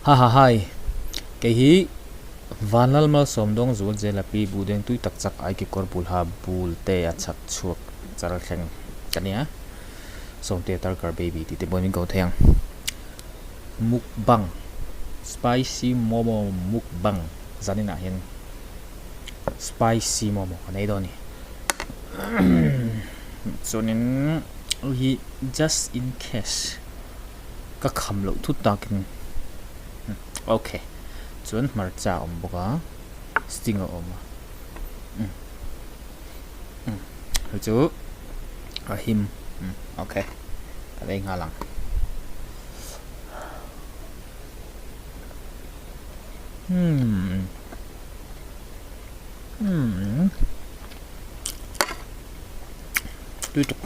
Ha ha hai. Kei hi Vanlal Malsawm dawng zual zela pi Buhdeng tui tak chak ai kekawr bul ha bul te a chhak chhuak char thleng ka nia. Sawmte Tarkar Baby tih te pawhin min ko thei ang. Mukbang Spicy Momo Mukbang zaninah hian Spicy Momo ka nei dawn a ni. Chuanin hei hi just in case ka kham loh thut takin ok chuan hmarcha a awm bawk a sting a awm a hei chu a him ok ka lei nghal ang. Tui tuk.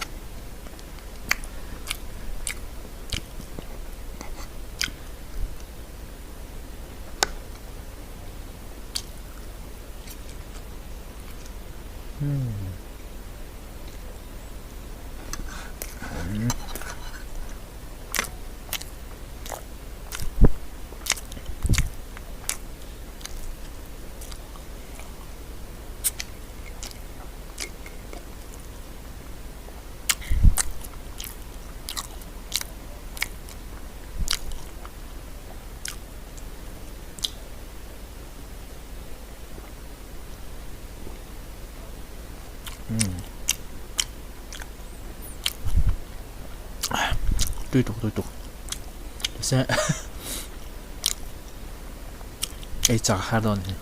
Tui tuk tui tuk se ei chak har dawn hi.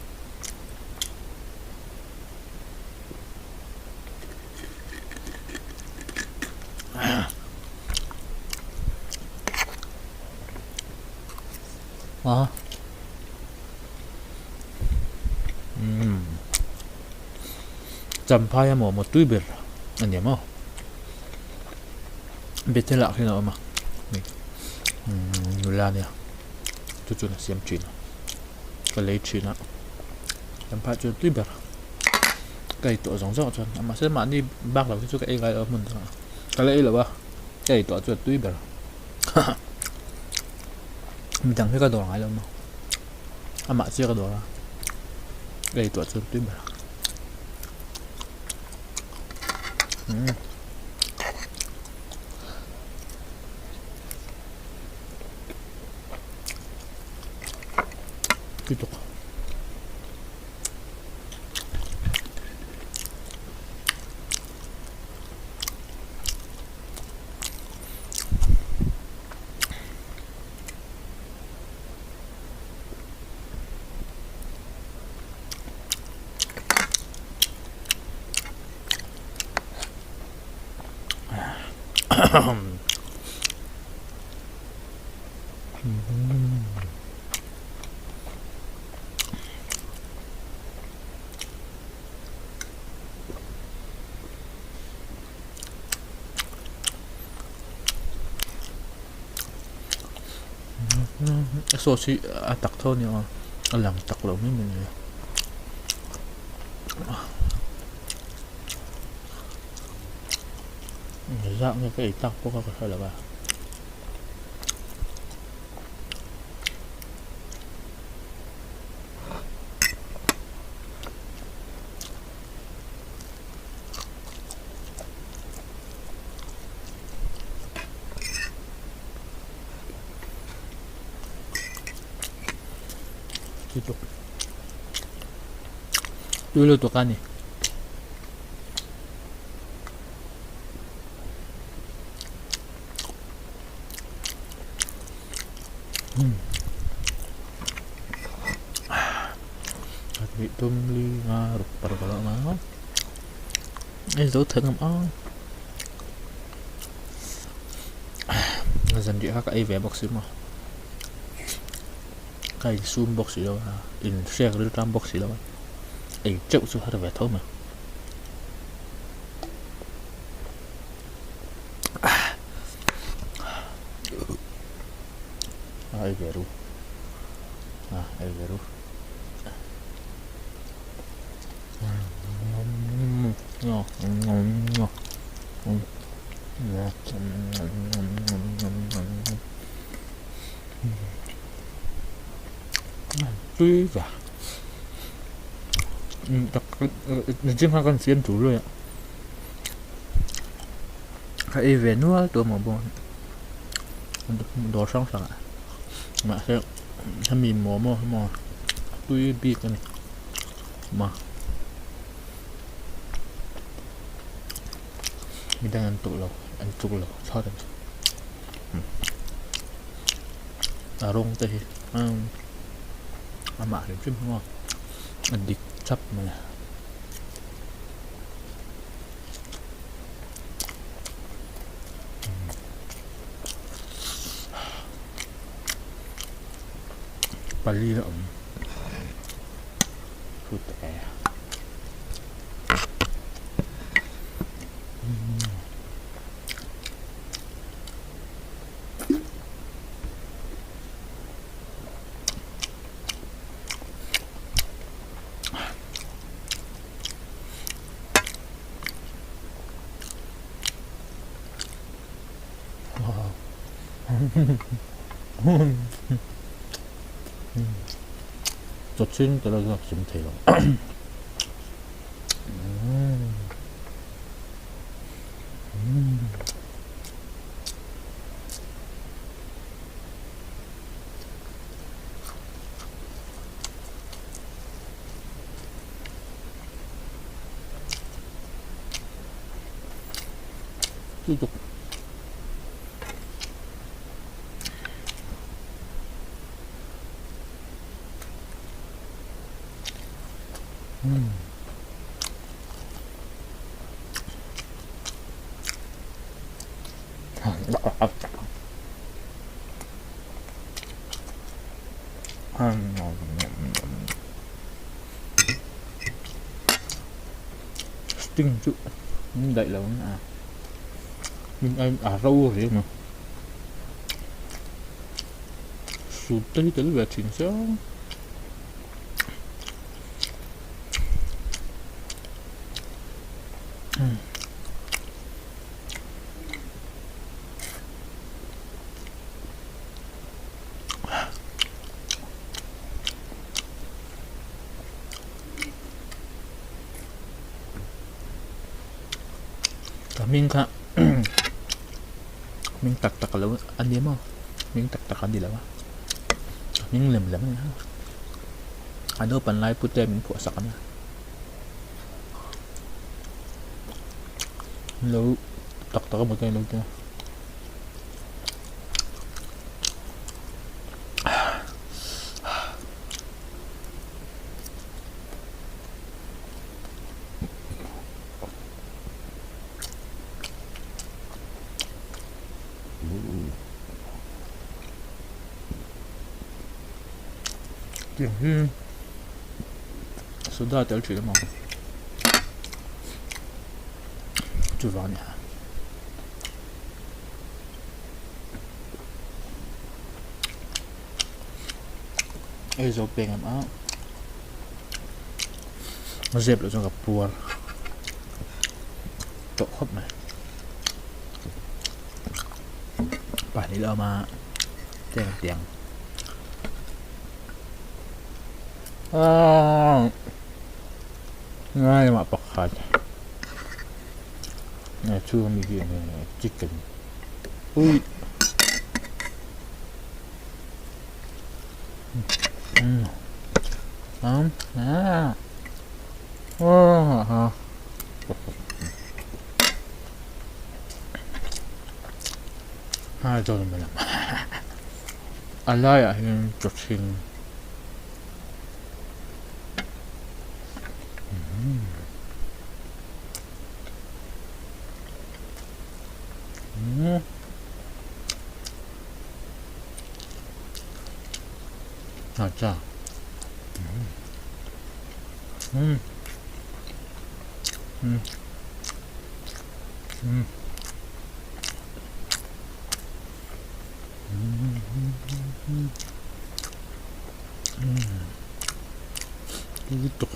A umm champhai a maw maw tui ber a ni maw bethel ah khian a awm a umm nula nia chu chuan a siam thin a ka lei thin a champhai chuan tui ber ka ei tawh zawng zawng chuan mahse mahni bak lo hi chu ka ei ngai lo a hmun dangah ka la ei lo a ka ei tawh chuan tui ber. Midang hi ka dawr ngai lo maw amah chiah ka dawr a ka ei tawh chuan tui ber a umm tui tuk. A sauce hi a tak tho a ni a a lang tak lo mai mai a ni. Zah nge ka ei tak bawk a ka hre lo a. Tui lutuk a ni. Hnih tum li nga ruk paruk a lo awm a ei zo thei ngam ang zanriah kha ka ei ve bawk si maw ka insum bawk si lo a inhriak riltam bawk si lo a ei teuh chu har ve tho mai. A ei ve ru a ei ve ru Tui ve. Gym kha kan siam tur luai a. Ka ei ve nual tawh maw bawng dawr hrang hrang ah mahse hemi momo hi maw tui bik a ni ma midang an tuk lo an tuk lo thlawt an a rawng te hi amah hrim hrim hi maw a dik thap mai a. Pali a awm phut e. Chaw chhing te la zawk chim thei lo. Lutuk. Sting chu min daih lo a min a ro reng a sut te hi tel ve thin chiang. Ka hming kha hming tak tak lo a ni maw hming tak tak a ni lo a hming lem lem a ni a a naupan lai pute min phuah sak a nia lo tak tak emaw te an lo ti a. Tiang hi soda tel thin emaw chuvang a ni a. Ei zo peng em a zep loh chuan ka puar tawh khawp mai pahnih la awm a tiang tiang aaa ngai lamah pakhat a chhung ami hi enge chicken ui. A laiah hian chaw hring Acha. Mm. Mm. Mm. Mm. Mm. Lutuk.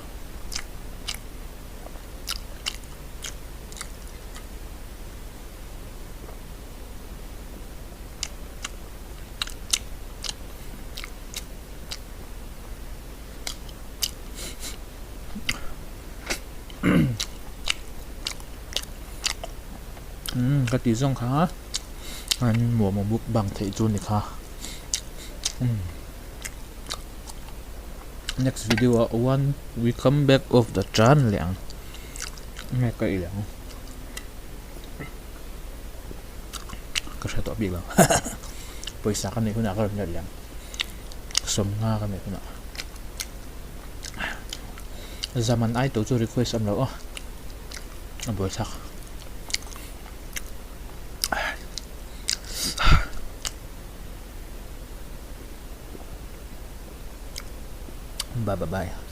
ka tih zawng kha an momo mukbang theih chu ni kha umm next video ah one we come back of the chan leh ang nge ka ei leh ang ka hre tawh bik lo pawisa ka neih hunah ka rawn let leh ang sawmnga ka neih hunah. Zaman ai tawh chu request awm loh aw a buai thlak. Bye bye.